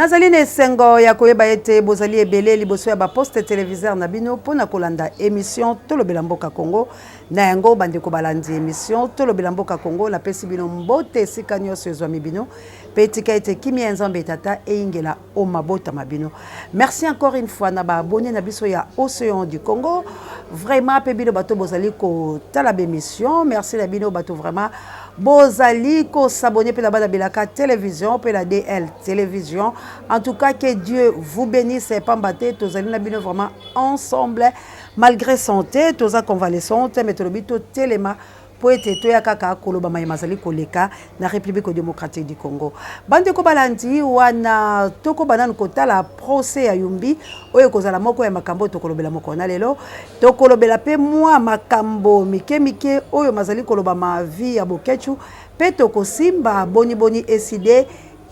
Nazali na esengo ya koyeba ete bozali ebele liboso ya ba poste televiseur na bino mpo na kolanda emission Tolobela Mboka Congo. Na yango bandeko balandi emission Tolobela Mboka Congo, napesi bino mbote esika nyonso ezwami bino mpe tika ete kimia ya Nzambe Tata eyingela o mabota ma bino. Merci encore une fois na ba abonnes na biso ya Ocean du Congo. Vraiment pe bino bato bozali kotala ba emission. Merci na bino bato vraiment bozali ko s'abonner pe na bana bilaka télévision pe na DL télévision. En tout cas que Dieu vous bénisse pamba te tozali na bino vraiment ensemble malgré santé toza convalescente mais tolobi to telema mpo ete toya kaka koloba maye mazali koleka na Republique democratique du Congo. Bandeko balandi, wana tokoba nanu kotala procès ya Yumbi oyo ekozala moko ya makambo oyo tokolobela mokolo na lelo. Tokolobela mpe mwa makambo mike mike oyo mazali kolobama vie ya Boketshu mpe tokosimba boni boni ECIDE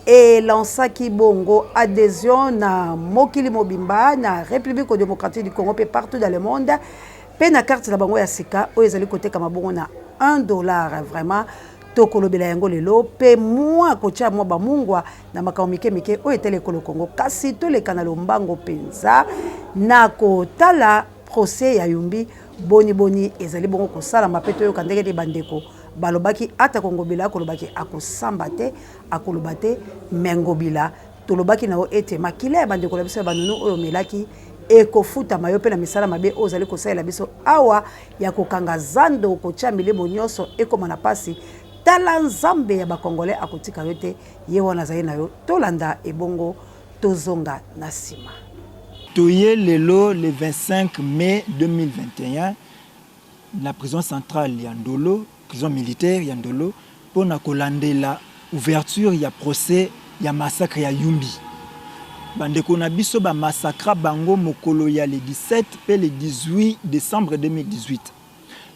elansaki bongo adhesion na mokili mobimba na Republique democratique du Congo mpe partout dans le monde Pe na carte na bango ya sika oyo ezali kotekama bongo na 1 dollar. Vraiment tokolobela yango lelo pe mwa kotia mwa bamungwa na makambo mike mike oyo etali ekolo Congo. Kasi toleka na lombango mpenza na kotala procès ya Yumbi boni boni ezali bongo kosalama pe toyoka ndenge nini bandeko balobaki. Atako Ngobila akolobaki akosamba te, akoloba te, me Ngobila, tolobaki na yo ete makila ya bandeko na biso ya banunu oyo omelaki ekofutama yo mpe na misala mabe oyo ozali kosalela biso awa ya kokanga zando, kotia milimo nyonso ekoma na pasi. Tala, Nzambe ya bakongolais akotika yo te, ye wana azali na yo. Tolanda ebongo tozonga na nsima. Toye lelo le 25 mai 2021 na prison centrale ya Ndolo, prison militaire ya Ndolo, mpona kolandela ouverture ya procès ya massacre ya Yumbi. Bandeko na biso bamassacra bango mokolo ya le 17 mpe le 18 décembre 2018.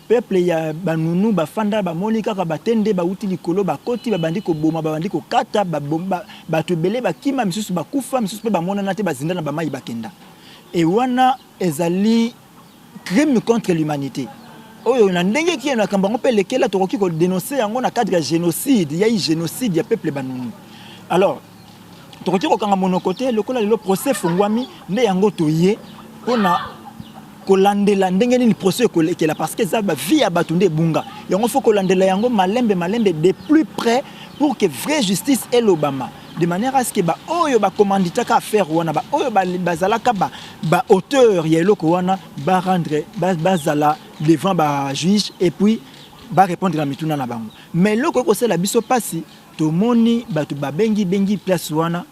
Peuple ya banunu bafanda, bamoni kaka batende bauti likolo, bakoti, babandi koboma, babandi kokata bato ebele, bakima, misusu bakufa, misusu mpe bamonana te, bazinda na bamai bakenda. E wana ezali crime contre l'humanité oyo na ndenge eki na makambo yango mpe elekela tokoki kodénoncer yango na cadre ya génocide, yai génocide ya peuple banunu. Alors tokoki kokanga monoko te. Lokola lelo procès efungwami, nde yango toye mpona kolandela ndenge nini procès ekolekela, parce que eza bavie ya bato nde ebunga. Yango faut kolandela yango malembe malembe, de plus près, pour que vraie justice elobama, de manière à ce que baoyo bacommanditaka affaire wana, baoyo bazalaka baauteur ya eloko wana, barendre, bazala devant bajuge et puis barépondre na mituna na bango. Mais eloko ekosala biso mpasi, tomoni bato babengi bengi place wana,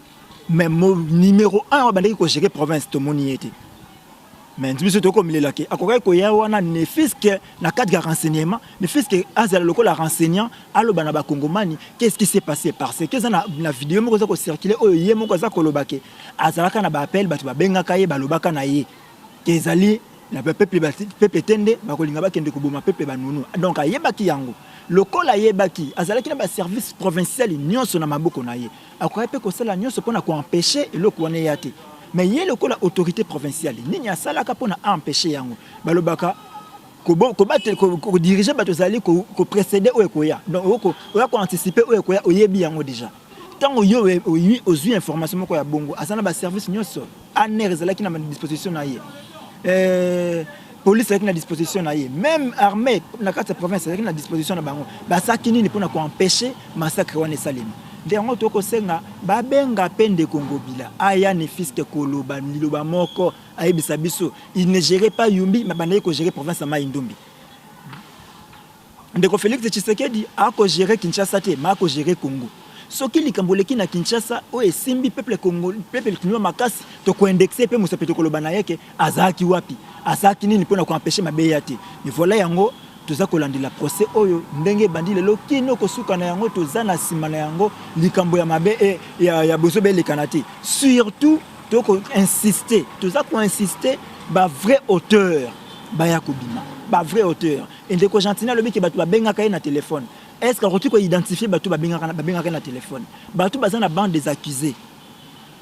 mais numéro 1 oyo bandeki kogérer province, tomoni ye te. Mais biso tokomelelaki akokaki koya wana, ne fût-ce que na cadre ya renseignement, ne fût-ce que azala lokola renseignant, aloba na bakongomani qu'est-ce qui s'est passé, parce que eza na video moko eza kocirculer oyo ye moko aza koloba ke azalaka na baappel, bato babengaka ye, balobaka na ye ke ezali na peuple te nde bakolinga bakende koboma peuple banunu. Donc ayebaki yango. Lokola ayebaki, azalaki na baservice provincial nyonso na maboko na ye, akoki mpe kosala nyonso mpona koempêcher eloko wana eya te. Mais ye lokola autorité provinciale, nini asalaka mpona aempêcher yango? Balobaka kodiriger bato ezali koprécéder oyo ekoya, donc oya koanticiper oyo ekoya, oyebi yango déjà. Ntango yo ozwi information moko ya bongo, aza na baservice nyonso, ANR ezalaki na disposition na ye, police ezalaki na disposition na ye, même armée na kati ya province ezalaki na disposition na bango, basalaki nini mpona koempêcher massacre wana esalema? Nde yango tokosenga babenga mpe ndeko Ngobila aya, ne fût-ce que koloba liloba moko, ayebisa biso. Il ne gérait pas Yumbi, mais bandaki kogérer province ya Mai Ndombe. Ndeko Félix Tshisekedi akogérer Kinshasa te, ma akogérer Congo. Soki likambo eleki na Kinshasa oyo esimbi peuple Congo, peuple kinois makasi, tokoindexer mpe mosapi, tokoloba na ye ke azalaki wapi, asalaki nini mpona koempêcher mabe ya te. Mais voilà, yango toza kolandela procès oyo ndenge ebandi lelo kino kosuka na yango, toza na nsima na yango. Likambo ya mabe e, ya bozoba elekana te. Surtout tokoinsister, toza koinsister bavrai auteur baya kobima, bavrai auteur. Ndeko Gentiny alobiki bato babengaka ye na telefone. Est ce que akoki koidentifier bato babengaka ye na telefone? Bato baza na bande des accusés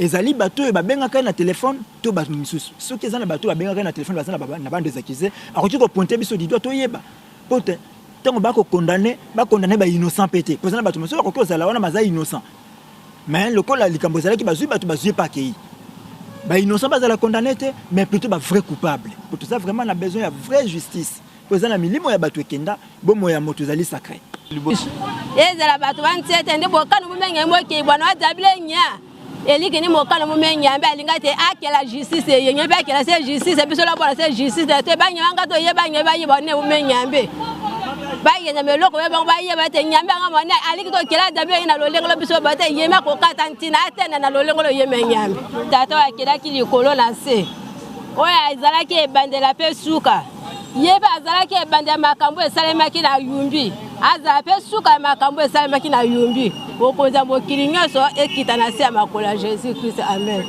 ezali bato oyo babengaka ye na telefone to bato misusu? Soki eza na bato oyo babengaka ye na telefone baza na bande des accusés, akoki kopointer biso du doigt, toyeba, po te ntango bakocondamner, bacondamner bainnocent mpe te, po eza na bato mosusu bakoki kozala wana baza innocent. Mais lokola likambo ezalaki, bazwi bato, bazwi mpe akei, bainnocent bazala condamné te, mais plutôt bavrai coupable, po toza vraiment na besoin ya vraie justice, po eza na milimo ya bato ekenda, bomoi ya moto ezali sacré. Ezala bato bantiete nde bokano mumenge mokei bwana wadzabile nya eliki ni mokano mumenge mbe alinga te akela justice yenye mpe akela se justice biso lobona se justice te banyanga to ye banye bayeba ne mumenge mbe bayenda meloko be bango bayeba te nyambe anga mone aliki tokela dabe na lolenge lo biso bate yema kokata ntina atenda na lolenge lo yeme nyambe. Tata oyo akelaki likolo na se, oyo azalaki ebandela mpe suka, ye mpe azalaki ebandela ya makambo esalemaki na Yumbi, azala mpe suka ya makambo esalemaki na Yumbi. Bokonzi ya mokili nyonso ekita na se ya makolo ya Jésus Christ. Amen.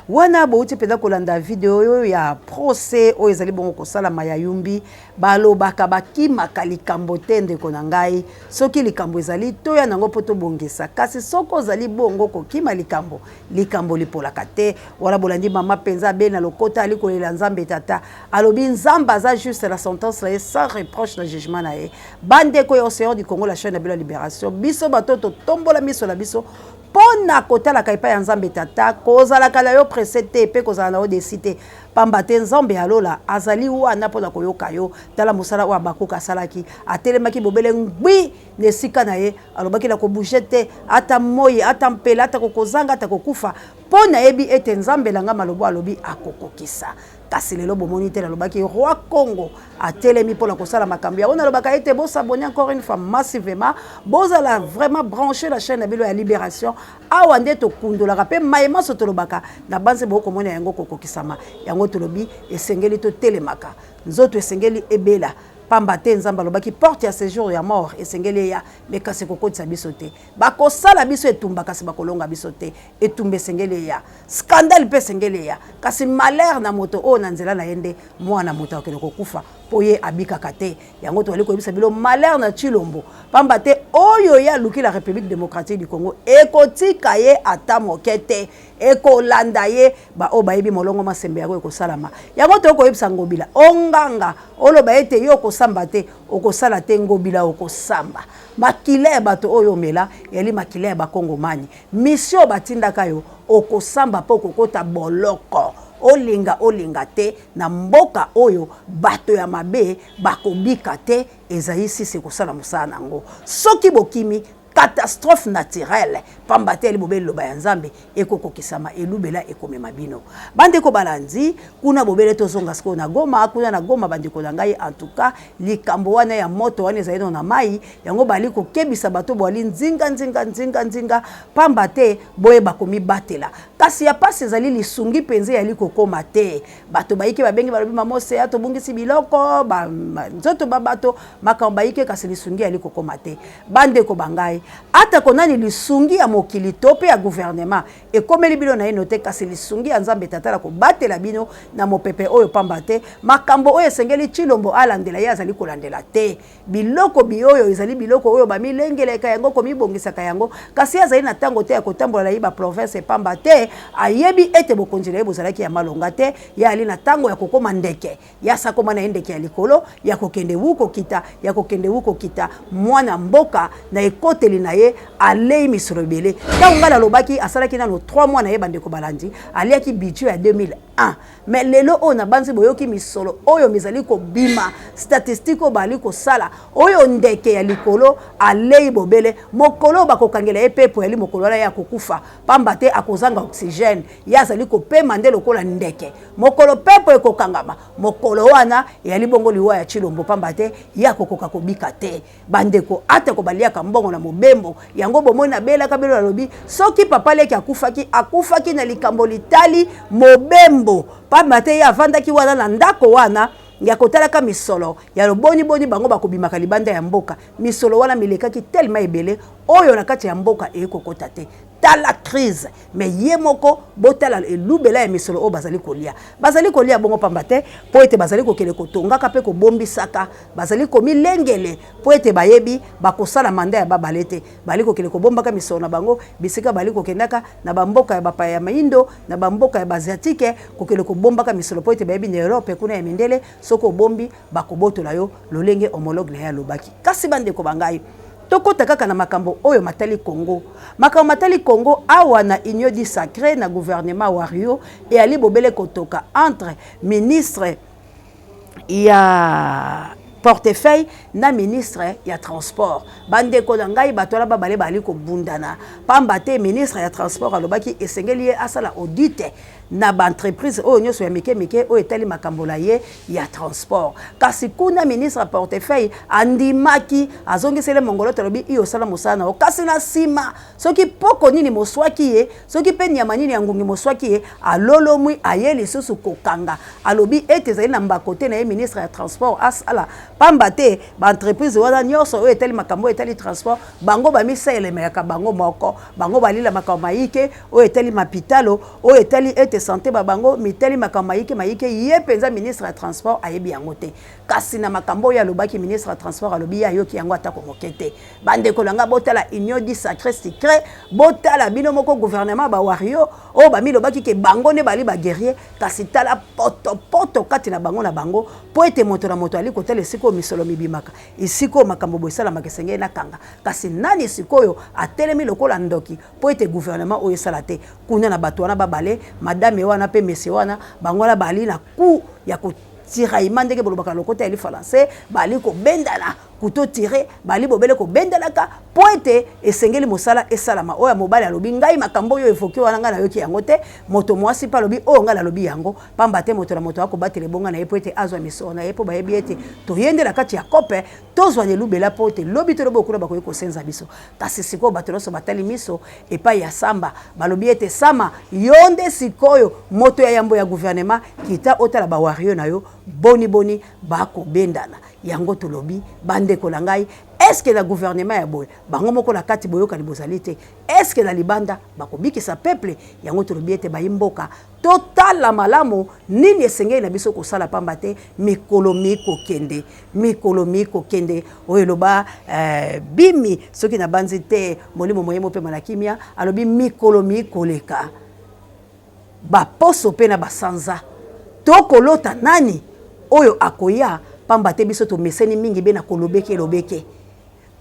Wana bouti mpenza kolanda video oyo ya procès oyo ezali bongo kosalama ya Yumbi. Balobaka bakimaka likambo te, ndeko na ngai. Soki likambo ezali, toya nango mpo tobongisa. Kasi soki ozali bongo kokima likambo, likambo lipolaka te. Wana bolandi mama mpenza abe na lokota, ali kolela Nzambe Tata. Alobi Nzambe aza juste na sentence na ye, sans reproche na jugement na ye. Bandeko ya Océan du Congo, la chaîne na bino ya Libération, biso bato totombola miso na biso mpo na kotalaka epai ya Nzambe Tata. Kozalaka na yo presse te mpe kozala na yo desi te, pamba te Nzambe ya lola azali wana mpo na koyoka yo. Tala mosala oyo Abakuka asalaki. Atelemaki bobele ngwi na esika na ye, alobaki: na kobouger te, ata moi, ata mpela, ata kokozanga, ata kokufa, mpo nayebi ete Nzambe na ngai malobo alobi akokokisa. Kasi lelo bomoni te, nalobaki roi Congo atelemi mpona kosala makambo yango. Nalobaka ete bos'abonner encore une fois massivement, bozala vraiment branché la chaîne na bino ya Libération. Awa nde tokundolaka mpe maye maso tolobaka na banze, bokomona yango kokokisama. Yango tolobi esengeli totelemaka, nzoto esengeli ebela, pamba te Nzambe alobaki porte ya séjour ya mort esengeli eya, me kasi ekokotisa biso te. Bakosala biso etumba, kasi bakolonga biso te. Etumba esengeli eya, scandale mpe esengeli eya, kasi malheur na moto oyo na nzela na ye nde mwana moto akende kokufa, mpo ye abikaka te. Yango tozali koyebisa bino, malheur na Tshilombo, pamba te oyo ye aluki la République démocratique du Congo ekotika ye ata moke te, ekolanda ye. Baoyo bayebi molongo masembe, yango ekosalama. Yango tokoyebisa Ngobila onganga, oloba ete yo okosamba te, okosala te. Ngobila, okosamba. Makila ya bato oyo omela eyali makila ya bakongomani. Mission batindaka yo, okosamba mpo okokota boloko. Olinga olinga te, na mboka oyo bato ya mabe bakobika te. Ezali sisi ekosala mosala na yango soki bokimi catastrophe naturelle, pamba te libobe liloba ya Nzambe ekokokisama, elubela ekomema bino. Bandeko balandi kuna, bobele tozonga sikoyo na Goma. Kuna na Goma, bandeko na ngai, en tout cas likambo wana ya moto wana ezali no na mai. Yango bali kokebisa bato boali nzinga nzinga nzinga nzinga, pamba te boyeba komibatela. Kasi ya pasi ezali lisungi mpenza eyali kokóma te. Bato bayike babengi, balobi: "Mama Oseya, tobungisi biloko ba, nzoto ba bato, makambo bayike", kasi lisungi eyali kokóma te. Bandeko bangai, atako nani lisungi ya mokili to mpe ya gouvernement ekomeli bino naino te, kasi lisungi ya Nzambe Tata na kobatela bino na mopepe oyo, pamba te makambo oyo esengeli Tshilombo alandela, ye azali kolandela te. Biloko bi oyo ezali biloko oyo bamilengeleka yango, komibongisaka yango, kasi azali na ntango te ya kotambola na ye baprovince, pamba te ayebi ete bokonzi na ye bozalaki ya malonga te. Ye ali na ntango ya kokóma ndeke, ye asakoma na ye ndeke ya likolo, ya kokende wu kokita, ya kokende wu kokita. Mwana mboka na ekoteli na ye alei misolo ebele. Ntango ngai nalobaki asalaki nano 3 mois na ye, bandeko balandi, aliaki budget ya 2001. Mais lelo oyo na banzi boyoki misolo oyo mizali kobima, statistique oyo bali kosala, oyo ndeke ya likolo alei bobele mokolo oyo bakokangela ye pepo, yali mokolo wana ye akokufa, pamba te akozanga oxygène. Ye azali kopema nde lokola ndeke. Mokolo pepo ekokangama, mokolo wana eyali bongo liwa ya Tshilombo, pamba te ye akokoka kobika te. Bandeko, atako baliaka mbongo na mobembo, yango bomoi nabelaka bino, nalobi soki papa leki akufaki, akufaki na likambo litali mobembo, pamba te ye avandaki wana na ndako wana ya kotalaka misolo ya loboniboni bango bakobimaka libanda ya mboka. Misolo wana milekaki telema ebele, oyo na kati ya mboka eyekokota te. Tala crise, mais ye moko botala elubela ya misolo oyo bazali kolia. Bazali kolia bongo pamba te mpo ete bazali kokende kotongaka mpe kobombisaka, bazali komilengele mpo ete bayebi bakosala mandat ya babale te. Bali kokende kobombaka misolo na bango bisika bali kokendaka na bamboka ya bapaya ya maindo, na bamboka ya baasiatique, kokende kobombaka misolo, mpo ete bayebi na Europe kuna ya mindele, soki obombi bakobotola yo, lolenge homologue na ye alobaki. Kasi bandeko bangai, Tokota kaka na makambo oyo matali Congo. Makambo matali Congo awa na Union du Sacre na gouvernement Wario eyali bobele kotoka entre ministre ya portefeuille na ministre ya transport. Bandeko na ngai, bato wana babale bali kobundana pamba te ministre ya transport alobaki esengeli ye asala audit na ba entreprise oyo nyonso ya mike mike oyo etali makambo na ye ya transport. Kasi kuna ministre ya portefeuille andimaki, azongiseli mongoloto, alobi iyo osala mosala na yo, kasi na nsima soki poko nini moswaki ye, soki mpe nyama nini ya ngungi moswaki ye, alolomwi aye lisusu kokanga, alobi ete ezali na mbako te na ye ministre ya transport asala, pamba te ba entreprise wana nyonso oyo etali makambo oyo etali transport bango bamisalemelaka bango moko, bango balila makambo mayike oyo etali mapitalo, oyo etali ete sante ba bango mitali makambo mayike mayike, ye mpenza ministre ya transport ayebi yango te. Kasi na makambo oyo alobaki ministre ya transport alobi ye ayoki yango atako moke te. Bandeko na nga, botala Union du Sacré Sucré, botala bino moko gouvernement ba wario oyo bamilobaki ke bango nde bali ba guerrier, kasi tala potopoto kati na bango na bango, mpo ete moto na moto ali kotala esika oyo misolo mibimaka, esika oyo makambo boye esalamaka, esengeli nakanga. Kasi nani sikoyo atelemi lokola ndoki mpo ete gouvernement oyo esala te? Kuna na bato wana babale, madame wana mpe monsieur wana, bango wana bali na coup ya kotiraillement, ndenge bolobaka na lokota ya lifalanse, bali kobendana couteau tiré, bali bobele kobendanaka mpo ete esengeli mosala esalama. Oyo ya mobali alobi ngai makambo oyo evoke wana ngai nayoki yango te, moto mwasi mpe alobi oyo ngai nalobi yango, pamba te moto na moto akobatela ebonga na ye mpo ete azwa misolo na ye, mpo bayebi ete toyendela kati ya kope tozwa na elubela mpo ete lobi to lobi okuna bakoki kosenza biso. Kasi sikoyo bato nyonso batali miso epai ya Samba, balobi ete Sama, yo nde sikoyo moto ya yambo ya gouvernement, kita otala ba wario na yo boni boni bakobendana. Yango tolobi bandeko na ngai, eske na gouvernement ya boye bango moko na kati boyokani bozali te? Eske na libanda bakobikisa peuple? Yango tolobi ete bayi mboka totala malamu nini esengeli na biso kosala, pamba te mikolo mikokende, mikolo mikokende. Oyo eloba bimi soki nabanzi te molimo moye mopema na kimia, alobi mikolo mikoleka baposo mpe na basanza, tokolota nani oyo akoya, pamba te biso tomeseni mingi be na kolobeke lobeke.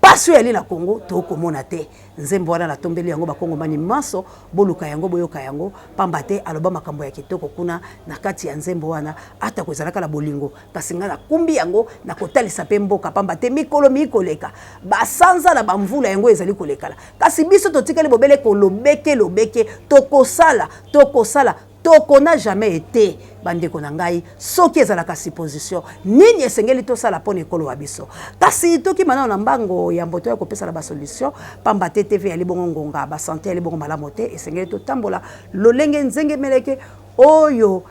Pasi oyo yali na Congo tokomona te. Nzembo wana natombeli yango bakongomani manso, boluka yango boyoka yango, pamba te aloba makambo ya kitoko kuna na kati ya nzembo wana, atako ezalaka na bolingo, kasi ngai nakumbi yango na kotalisa mpe mboka, pamba te mikolo mikoleka, basanza na bamvula yango ezali kolekala, kasi biso totikali bobele kolobeke lobeke, tokosala tokosala tokona jamais ete. Bandeko na ngai, soki ezalaka supposition nini esengeli tosala mpo na ekolo wa biso? Kasi tokima nano na mbango ya mboto ya kopesa na basolution, pamba te TV yali bongo ngonga basante yali bongo malamu te, esengeli totambola lolenge nzenge meleke oyo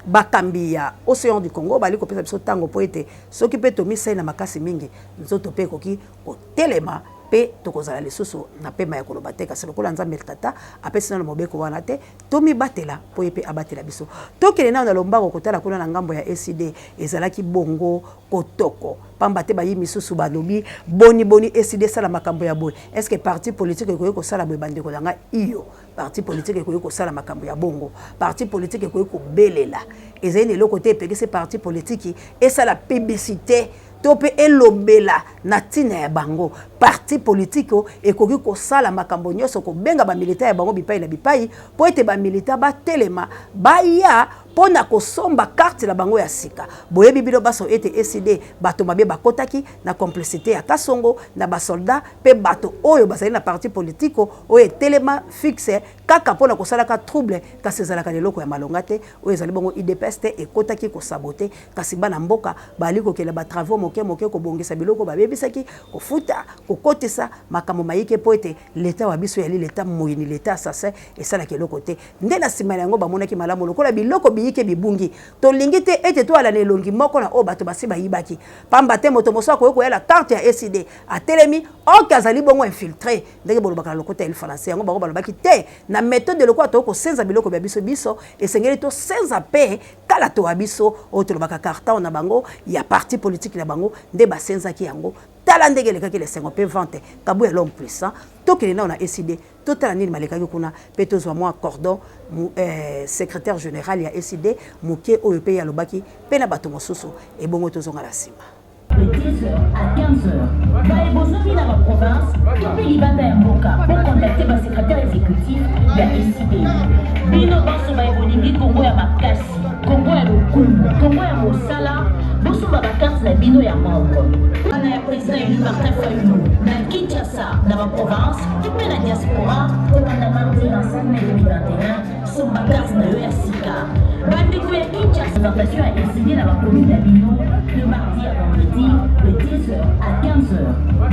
bakambi ya Océan du Congo bali kopesa biso ntango, mpo ete soki mpe tomisali na makasi mingi, nzoto mpe ekoki kotelema mpe tokozala lisusu na pema ya koloba te. Kasi lokola Nzambe Tata apesi nano mobeko wana te, tomibatela mpo ye mpe abatela biso. Tokende nano na lombango kotala kuna na ngambo ya ECD, ezalaki bongo kotoko, pamba te bayi misusu balobi boni boni ECD esala makambo ya boye, est-ce que parti politique ekoki kosala boye? Bandeko na ngai, iyo, parti politique ekoki kosala makambo ya bongo, parti politique ekoki kobelela, ezali na eloko te epekisi parti politique esala publicité to mpe elobela na ntina ya bango. Parti politique ekoki kosala makambo nyonso, kobenga bamilitaire ya bango bipai na bipai mpo ete bamilitaire batelema baya mpo na kosomba carte na bango ya sika. Boyebi bino baso ete ECD bato mabe bakotaki na complicité ya Kasongo na basoldat mpe bato oyo bazali na parti politique oyo etelema fixe kaka mpo na kosalaka trouble, kasi ezalaka na eloko ya malonga te. Oyo ezali bongo UDPS te ekotaki kosabote, kasi bana mboka bali kokela batravaux moke moke, kobongisa biloko babebisaki, kofuta, kokotisa makambo mayike, mpo ete leta wa biso yali leta moyini, leta assassin, esalaka eloko te. Nde na nsima na yango bamonaki malamu lokola biloko biyike bibungi, tolingi te ete toala na elongi moko na oyo bato basi bayibaki, pamba te moto mosusu akoki koyala carte ya ECD atelemi oke azali bongo infiltré, ndenge bolobaka na lokota ya lifalanse. Yango bango balobaki te na méthode lokola tokoki kosenza biloko bya biso, biso esengeli tosenza mpe kala to ya biso oyo tolobaka carton na bango ya parti politique na bango, nde basenzaki yango. Tala ndenge elekaki lesengo mpe vente Kabuya l'homme puissant. Tokende nao na ECD, totala nini malekaki kuna mpe tozwa mwa cordon secrétaire général ya ECD moke oyo mpe ye alobaki mpe na bato mosusu, ebongo tozonga na nsima. de 10h à 15h. Baye bozwami na ba province to mpe libanda ya mboka bo contacter ba secrétaire exécutif ya ECIDE. Bino banso baye bolingi Congo ya makasi, Congo ya lokumu, Congo ya mosala, bosomba ba carte na bino ya membre. Bana ya président élu Martin Fayulu na Kinshasa, na ba province to mpe na diaspora kobanda mardi 25 mai 2021. Somba carte na yo ya sika. Bandeko ya Kinshasa, présentation ya ECD na ba commune na bino de mardi à vendredi de 10h à 15h.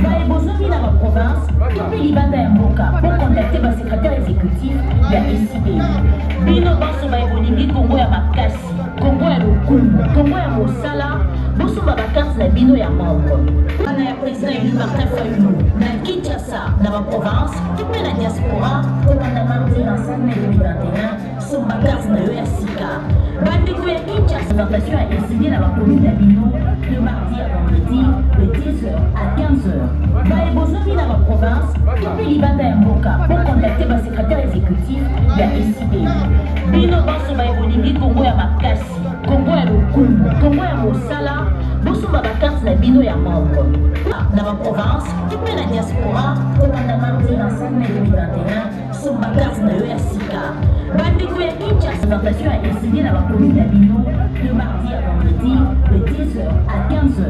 Baye bozwami na ba province to mpe libanda ya mboka, bo contacter ba secrétaire exécutif ya ECD. Bino banso baye bolingi Congo ya makasi, Congo ya lokumu, Congo ya mosala, bosomba ba carte na bino ya membre. Bana ya président élu Martin Fayulu na Kinshasa, na ba province to mpe na diaspora kobanda mardi 25 mai 2021. Somba carte na yo ya sika. Bandeko ya Kinshasa, présentation ya ECD na ba commune na bino de mardi à vendredi de 10h à 15h. Baye bozwami na ba province to mpe libanda ya mboka, bo contacter ba secrétaire exécutif ya ECD. Bino banso baye bolingi Congo ya makasi, Congo ya lokumu, Congo ya mosala, bosomba ba carte na bino ya membre na ba province to mpe na diaspora kobanda mardi 25 mai 2021. Somba carte na yo ya sika. Bandeko ya Kinshasa, présentation ya ECD na ba commune na bino de mardi à vendredi de 10h à 15h.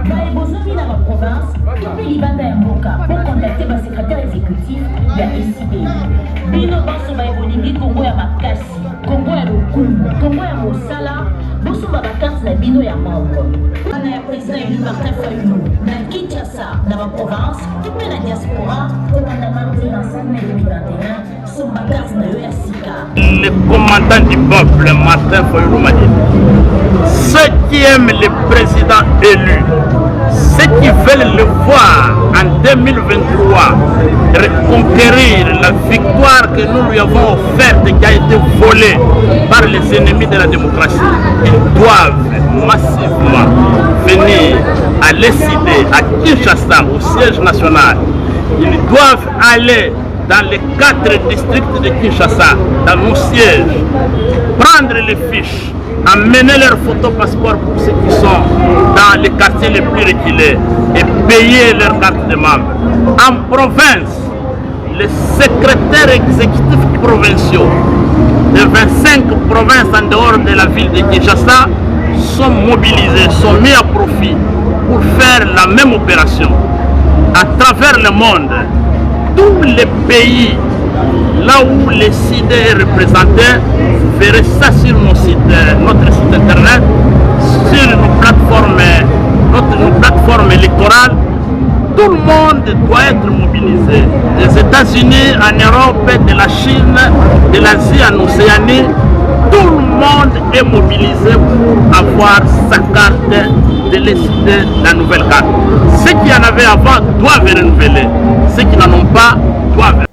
Baye bozwami na ba province to mpe libanda ya mboka, bo contacter ba secrétaire exécutif ya ECD. Bino banso baye bolingi Congo ya makasi, Congo ya lokumu, Congo ya mosala, bosomba ba carte na bino ya membre. Bana ya président élu Martin Fayulu na Kinshasa, na ba province to mpe na diaspora kobanda mardi 25 mai 2021. Somba carte na yo ya sika. Le commandant du peuple, Martin Fayulu Madidi, ceux qui aiment le président élu, ceux qui veulent le voir en 2023 reconquérir la victoire que nous lui avons offerte, qui a été volée par les ennemis de la démocratie, ils doivent massivement venir à l'ECD, à Kinshasa, au siège national. Ils doivent aller dans les 4 districts de Kinshasa, dans nos sièges, prendre les fiches, amener leurs photos passeport pour ceux qui sont dans les quartiers les plus reculés et payer leur carte de membre. En province, les secrétaires exécutifs provinciaux de 25 provinces en dehors de la ville de Kinshasa sont mobilisés, sont mis à profit pour faire la même opération. À travers le monde, tous les pays là où les sites est représenté, vous verrez ça sur nos sites, notre site internet, sur nos plateformes, notre, nos plateformes électorales. Tout le monde doit être mobilisé. Des États-Unis en Europe, de la Chine, de l'Asie en Océanie, tout le monde est mobilisé pour avoir sa carte de l'ECD, la nouvelle carte. Ceux qui en avaient avant doivent renouveler. Ceux qui n'en ont pas doivent.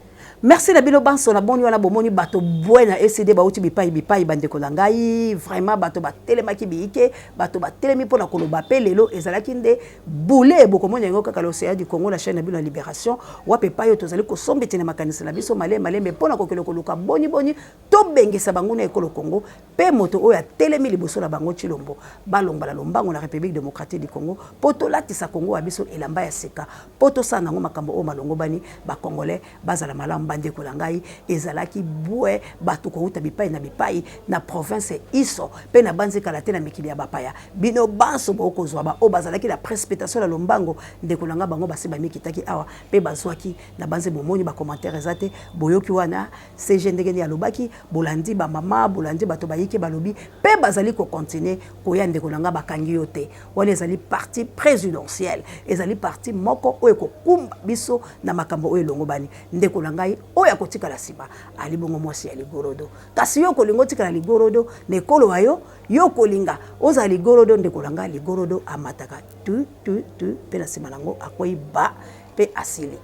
Merci na bino banso na boni wana bomoni bato bwe na ECD bauti bipai bipai bandeko na ngai, vraiment bato batelemaki biike, bato batelemi mpona koloba pe lelo ezalaki nde bule. Bokomona yango kaka l'Océan du Congo, la chaîne na bino ya Libération, wapi epai oyo tozali kosombeti na makanisi na biso malembe malembe mpona kokende koluka boni boni tobengisa bango na ekolo Congo, pe moto oyo atelemi liboso na bango Tshilombo balongba na lombango na République démocratique du Congo po tolatisa Congo ya biso elamba ya sika, po tosala nango makambo oyo malongo bani ba Congolais bazala malamu. Bandeko na ngai, ezalaki bwe bato kouta bipai na bipai na province iso pe na banzikala te na mikili ya bapaya. Bino banso bokozwa ba oyo bazalaki na précipitation na lombango, ndeko na ngai, bango basi bamikitaki awa pe bazwaki na banze. Bomoni ba commentaire eza te, boyoki wana CG ndenge nini alobaki, bolandi ba mama, bolandi bato bayike balobi pe bazali kocontinue koya. Ndeko na ngai, bakangi yo te, wana ezali parti présidentiel, ezali parti moko oyo ekokumba biso na makambo oyo elongo bani. Ndeko na ngai, oyo akotikala nsima ali bongo mwasi ya ligorodo. Kasi yo kolinga otikala ligorodo na ekolo wa yo, yo kolinga ozala ligorodo? Ndeko na ngai, ligorodo amataka tu tu tu mpe na nsima nango akwei ba mpe asili.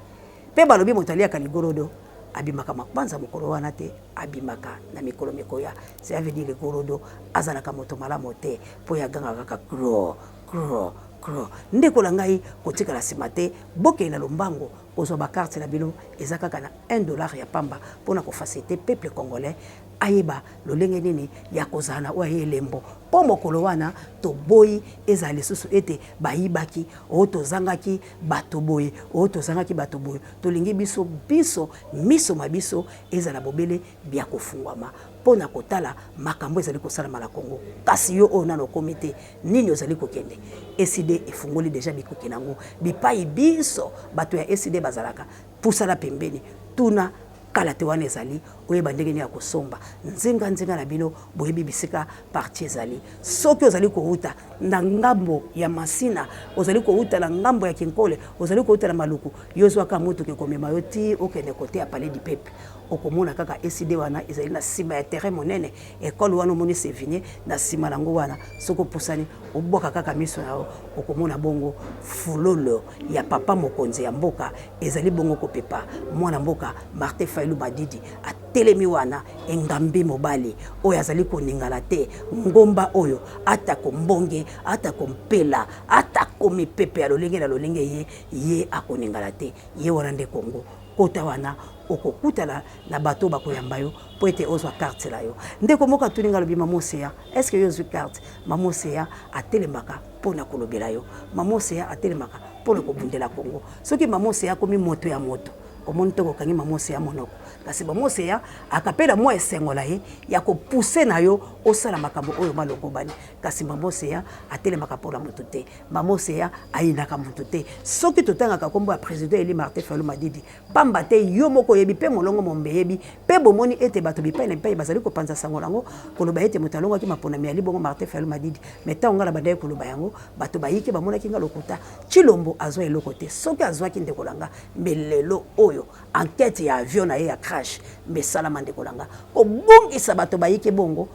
Mpe balobi moto aliaka ligorodo abimaka makwanza mokolo wana te, abimaka na mikolo mikoya. Cela veut dire ligorodo azalaka moto malamu te, mpo ye agangaka kaka cro cro cro. Ndeko na ngai, kotikala nsima te, bokende na lombango kozwa ba carte na bino, eza kaka na 1 dollar ya pamba mpona kofaciliter peuple congolais. ayeba lolenge nini ya kozala na oyo ya ye elembo, mpo mokolo wana toboyi ezala lisusu ete bayibaki, o tozangaki bato boye, o tozangaki bato boye. Tolingi biso binso miso ma biso ezala bobele bya kofungwama mpo na kotala makambo ezali kosalama na Congo. Kasi yo oyo nano okomi te, nini ozali kokende? ECIDE efungoli dejà bikuke na yango bipayi binso bato ya ECIDE bazalaka. Pusana pembeni, tuna kala te wana ezali, oyeba ndenge nini ya kosomba. Nzinga nzinga na bino boyebi bisika parti ezali. Soki ozali kowuta na ngambo ya Masina, ozali kowuta na ngambo ya Kinkole, ozali kowuta na Maluku, yo zwa kaka motuka ekomema yo tii okende cote ya Palais du Peuple. Okomona kaka ECIDE wana ezali na sima ya terrain monene, ecole wana omoni Sevigné na sima na yango wana, soki opusani obwaka kaka miso na yo okomona bongo fulolo ya papa mokonzi ya mboka ezali bongo kopepa. Mwana mboka Martin Fayulu Madidi atelemi wana, engambe mobali oyo azali koningana te, ngomba oyo atako mbonge, atako mpela, atako mipepe ya lolenge na lolenge ye, ye akoningana te. Ye wana nde Congo. Kota wana okokutana na bato oyo bakoyamba yo mpo ete ozwa carte na yo. Ndeko moko atuni ngai alobi, Mama Ocean, est-ce que yo ozwi carte? Mama Ocean atelemaka mpo na kolobela yo. Mama Ocean atelemaka mpo na kobundela Congo. Soki Mama Ocean akomi moto ya moto, omoni ntango okangi Mama Ocean monoko. Kasi Mama Ocean akapela mwa esengo na ye ya kopuse na yo osala makambo oyo malongobani. Kasi Mama Ocean atelemaka mpo na moto te. Mama Ocean ayinaka moto te. Soki totangaka kombo ya President Eli Martin Fayulu Madidi, pamba te yo moko oyebi pe molongo mombe eyebi pe bomoni ete bato bipai na bipai bazali kopanza sango na yango, koloba ete moto alongaki maponami ali bongo Martin Fayulu Madidi. Mais tango ngai nabandaki koloba yango, bato bayike bamonaki ngai lokuta. Tshilombo azwa eloko te. Soki azwaki ndeko na nga, mbe lelo oyo enquete ya avion na ye ya crash mbe esalama ndeko na nga. Kobungisa bato bayike bongo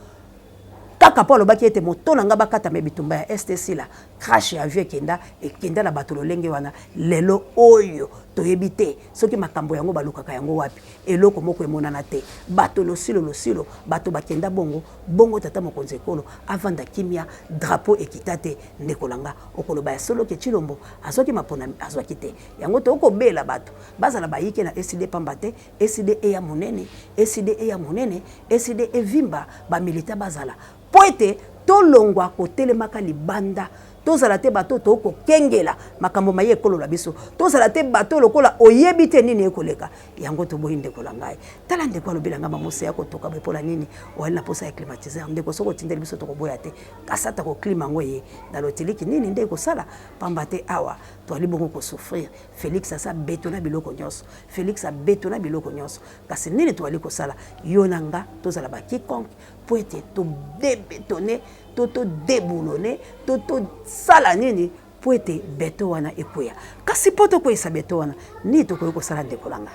Kaka po alobaki ete moto na nga bakata me bitumba ya Est esila, crash ya avion ekenda, ekenda na bato lolenge wana, lelo oyo toyebi te soki makambo yango balukaka yango wapi, eloko moko emonana te, bato losilo losilo, bato bakenda bongo, bongo tata mokonzi ekolo avanda kimia, drapeau ekita te, ndeko na nga okoloba ya solo ke Tshilombo azwaki maponami, azwaki te, yango tokobela bato bazala bayike na ECIDE pamba te ECIDE eya monene, ECIDE eya monene, ECIDE evimba, ba militants bazala mpo ete tolongwa kotelemaka libanda, tozala te bato oyo tokokengela makambo maye ekolo na biso, tozala te bato lokola oyebi te nini ekoleka. Yango toboyi ndeko na ngai. Tala ndeko alobi na ngai mamosi ya kotoka boye mpo na nini oyali na posa ya climatiseur? Ndeko soki otindeli biso tokoboya te, kasi ata koklima yango eye na lotiliki nini nde ekosala, pamba te awa toali bongo kosouffrir. Felix asa betona biloko nyonso, Felix abetona biloko nyonso, kasi nini toali kosala? Yo na nga tozala ba quiconque mpo ete to debetone to to deboulonne to tosala nini mpo ete beton wana ekweya. Kasi mpo tokweyisa beton wana, nini tokoki kosala ndeko na nga?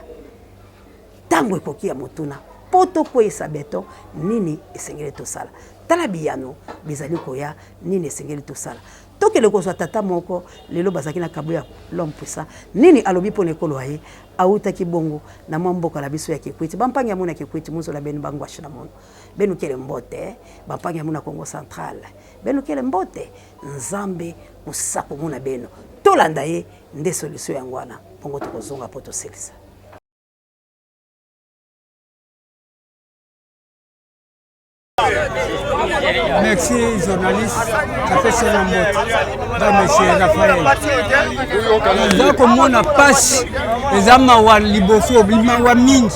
Ntango ekoki ya motuna, mpo tokweyisa beton, nini esengeli tosala? Tala biyano bizali koya, nini esengeli tosala? Tokende kozwa tata moko lelo bazalaki na Kabuya l'homme puissant nini alobi pona ekolo aye awutaki bongo na mwa mboka na biso ya Kikwit ba mpangi ya mona Kikwit muzola benu ba ngwashi na mono benu kele mbote ba mpangi ya mona Kongo central benu kele mbote Nzambe kusaku muna beno tolanda ye nde solution yango wana bongo tokozonga po tosilisa. Merci journaliste, napesi yo na mbote nga monsieur Raphaël. Naza komona pasi eza mawa liboso mawa mingi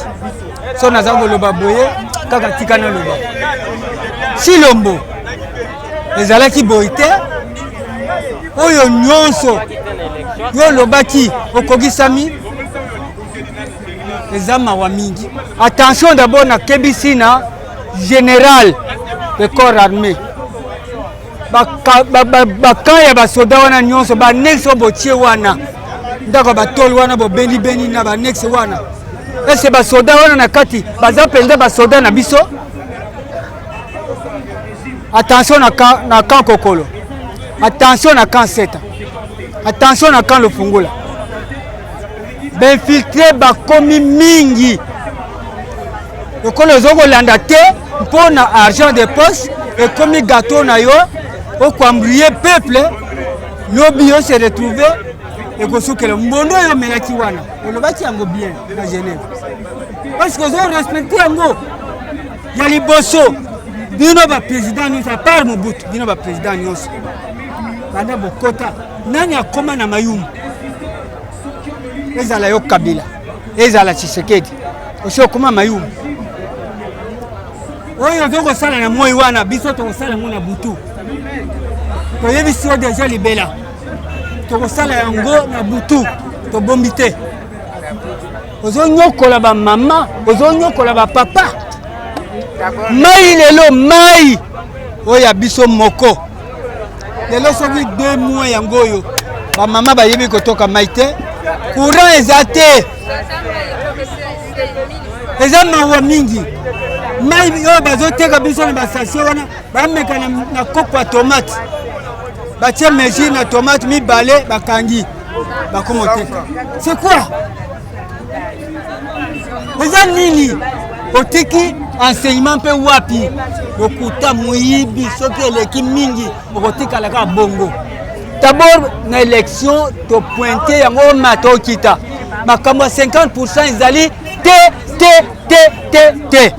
so naza koloba boye kaka tika naloba Tshilombo ezalaki boye te oyo nyonso yo olobaki okokisami eza mawa mingi attention d'abord nakebisi na général de corps armé bakamp ya basoda wana nyonso banexe oyo botie wana ndako ya batole wana bobenibeni na banexe wana ese basoda wana na kati baza mpenza basoda na biso attention na camp, na camp kokolo attention na camp seta attention na camp lofungula bainfiltre bakomi mingi lokola ozo kolanda te mpo na argent de poche ekomi gâteau na yo okoambrie peuple lobi yo se retrouve ekosukela mbondo oyo omelaki wana olobaki yango bien na genève parce que ozo respecte yango. Ya liboso, bino ba président nyonso, à part Mobutu, bino ba président nyonso banda bokota, nani akoma na mayumu? Ezala yo Kabila, ezala Tshisekedi, osi okoma mayumu? Oyo ozo kosala na moi wana, biso tokosala yango na butu. Toyebisi yo deja libela, tokosala yango na butu, tobombi te. Ozonyokola bamama, ozonyokola bapapa. Mai lelo, mai oyo ya biso moko lelo, soki 2 mois yango oyo, bamama bayebi kotoka mai te, courant eza te, eza mawa mingi. Mai oyo bazoteka biso na bastation wana, bameka na kopo ya tomate, batie mesure na tomate mibale, bakangi, bakoma oteka. C'est quoi? Eza nini? Otiki enseignement mpe wapi? Lokuta, moyibi, soki eleki mingi okotikala kaka bongo. D'abord na élection topointe yango, omata okita, makambo ya 50 ezali te, te, te, te, te.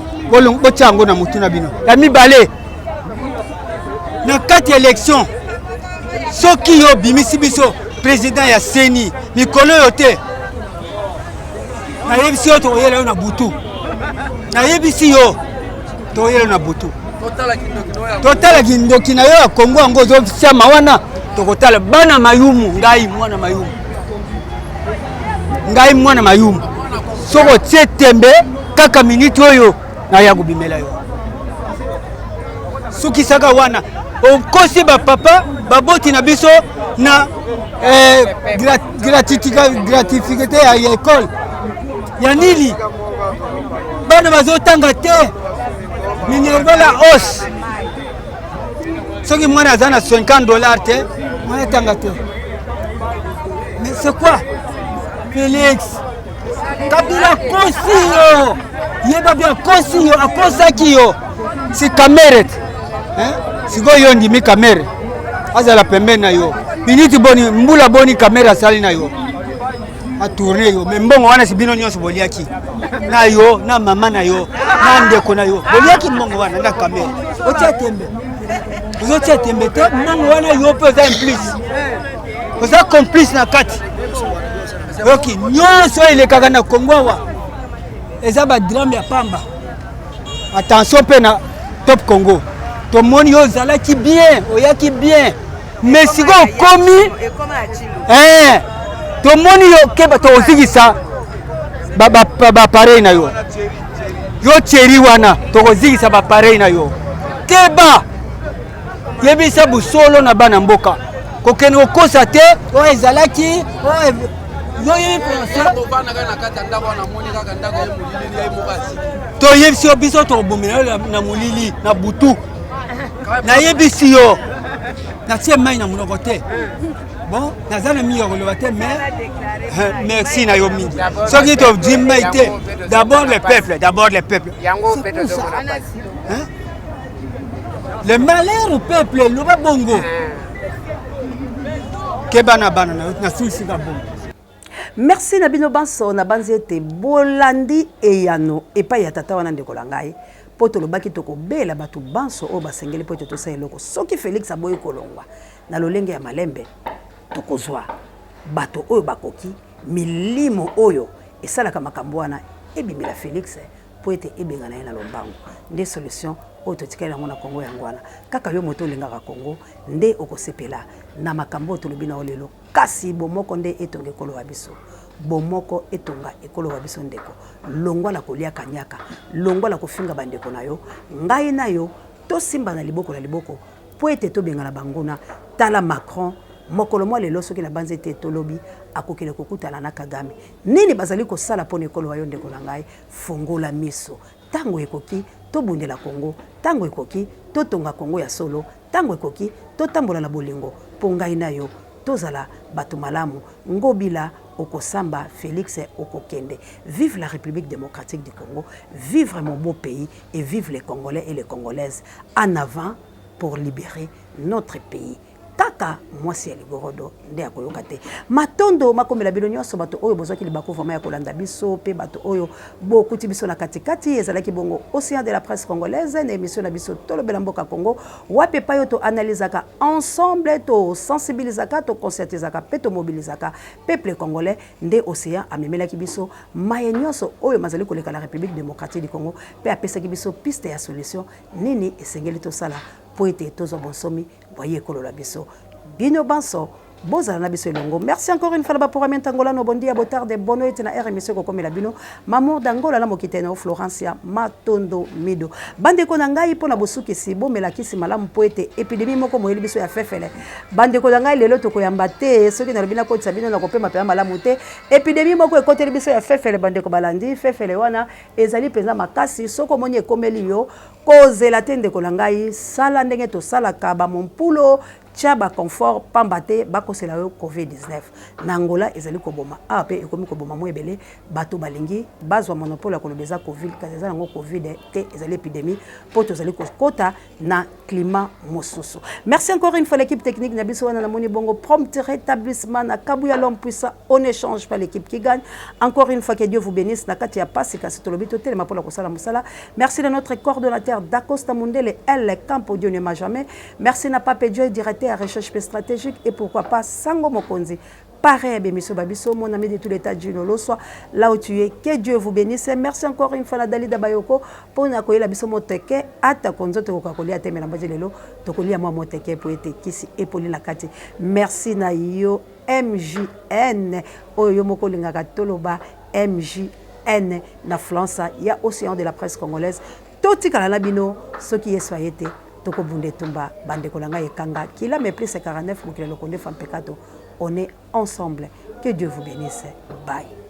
Botia yango na motu na bino. Ya mibale, na kati ya élection, soki yo obimisi biso président ya CENI mikolo oyo te, nayebisi yo, tokoyela yo na butu. Nayebisi yo, tokoyela yo na butu, totala kindoki na yo ya Kongo. Yango ozosiama wana, tokotala bana mayumu. Ngai mwana mayumu, ngai mwana mayumu. Soki otie tembe kaka miniti oyo, naya kobimela yo. Sukisaka wana, okosi bapapa baboti na biso na gratuité ya école ya nini? Bana bazotanga te, minerval ya hausse. Soki mwana aza na 50 $ te, mwana atanga te. Mais c'est quoi? Félix Kabila akosi yo, yeba bi akosi yo, akosaki yo. Si Kamerhe, sikoyo yo ndimi Kamerhe azala pembeni na yo miniti boni, mbula boni Kamerhe asali na yo, atourne yo? Me mbongo wana, si bino nyonso boliaki na yo, na mama na yo, na ndeko na yo, boliaki mbongo wana na Kamerhe. Otia tembe, ozotia tembe te. Mbongo wana, yo mpe oza implice, oza complice na kati. Oyoki, nyonso oyo elekaka na Kongo awa eza badrame ya pamba. Attention mpe na Top Congo, tomoni yo ozalaki bien, oyaki bien, mais sikoyo okomi, tomoni yo, keba, tokozikisa baappareil na yo. Yo Thierry wana, tokozikisa baappareil na yo. Keba, yebisa busolo na bana mboka, kokende kokosa te. Oyo ezalaki yo yebi français, toyebisi yo, biso tokobomela yo na molili na butu. Nayebisi yo, natie mai na monoko te. Bon, naza na mingi ya koloba te, mais merci na yo mingi. Soki tozwi mai te, d'abord le peuple, d'abord le peuple, hein? Le malheur au peuple, loba bongo, keba na bana na yo, nasulisika bongo. Merci na bino banso. Na banzi ete bolandi eyano epai ya tata wana, ndeko na ngai, mpo tolobaki tokobela bato banso oyo basengeli mpo ete tosala eloko. Soki Félix aboyi kolongwa na lolenge ya malembe, tokozwa bato oyo bakoki, milimo oyo esalaka makambo wana ebimela Félix mpo ete ebengana ye na lombango. Nde solution oyo totikali yango na Kongo yango wana. Kaka yo moto olingaka Kongo nde okosepela na makambo oyo tolobi na yo lelo. Kasi bomoko nde etonga ekolo wa biso, bomoko etonga ekolo wa biso. Ndeko, longwa na kolia kanyaka, longwa na kofinga bandeko na yo. Ngai na yo tosimba na liboko na liboko mpo ete tobengana banguna. Tala Macron mokolo mwa lelo, soki nabanzi ete tolobi, akokende kokutana na Kagame. Nini bazali kosala mpo na ekolo wa yo? Ndeko na ngai, fongola miso. Ntango ekoki tobundela Kongo, ntango ekoki totonga Kongo ya solo, ntango ekoki totambola na bolingo mpo ngai na yo tozala bato malamu. Ngobila okosamba, Félix okokende. Vive la République démocratique du Congo, vive mon beau pays et vive les Congolais et les Congolaises. En avant pour libérer notre pays. Kaka. Kaka mwasi ya ligorodo nde akoyoka te. Matondo makomela bino nyonso bato oyo bozwaki libaku vraiment ya kolanda biso pe bato oyo bokuti biso na katikati. Ezalaki bongo Ocean de la presse congolaise na emission na biso Tolobela mboka Congo, wapi epai oyo to analysaka ensemble, to sensibilisaka, to conscientisaka pe to mobilisaka peuple congolais. Nde Ocean amemelaki biso maye nyonso oyo mazali koleka na Republique democratique du Congo pe apesaki biso piste ya solution nini esengeli tosala mpo ete tozwa bonsomi bwa ye ekolo la biso. Bino banso bozala na biso elongo. Merci encore une fois na ba programme Ntangolano, bon dia, botarde, bono ete na heure emission ekokomela bino. Mamour d'Angola na mokitene o Florencia Matondo Mido. Bandeko na ngai mpo na bosukisi bomela kisi malamu mpo ete epidemie moko moyeli biso ya fefele. Bandeko na ngai lelo tokoyamba te soki nalobi nakotisa bino na kopema pema malamu te. Epidemie moko ekoteli biso ya fefele bandeko balandi fefele wana ezali mpenza makasi soki omoni ekomeli yo Kozela te ndeko na ngai, sala ndenge tosalaka ba mompulo, tia ba confort pamba te bakosela yo covid 19. Na Angola ezali koboma, awa pe ekomi koboma mwa ebele, bato balingi bazwa monopole ya koloba eza covid kasi eza nango covid te, ezali epidemie po tozali kokota na climat mosusu. Merci encore une fois l'équipe technique na biso wana namoni bongo prompt rétablissement na Kabuya l'homme puissant, on ne change pas l'équipe qui gagne. Encore une fois que Dieu vous bénisse na kati ya pasi kasi tolobi totelema pona kosala mosala. Merci de notre coordonnateur Dacosta Mundele El Campo Dieu ne m'a jamais. Merci na Pape Joy directeur recherche stratégique et pourquoi pas Sango Mokonzi pareil bémission babiso mon ami de tout l'état Gino Loswa là où tu es que Dieu vous bénisse. Merci encore une fois na Dalida Bayoko pona koyela biso moteke ata konzo tokoka kolia te mela mbaje lelo tokolia mwa moteke po ete kisi epoli na kati. Merci na yo MJN oyo yo moko olingaka toloba MJN na Flansa ya Ocean de la presse congolaise. Totikala na bino soki Yesu aye te tokobunda etumba bandeko na ngai ekanga kila mais plus 49 mokili lokonde fampekato on est ensemble que Dieu vous bénisse bye.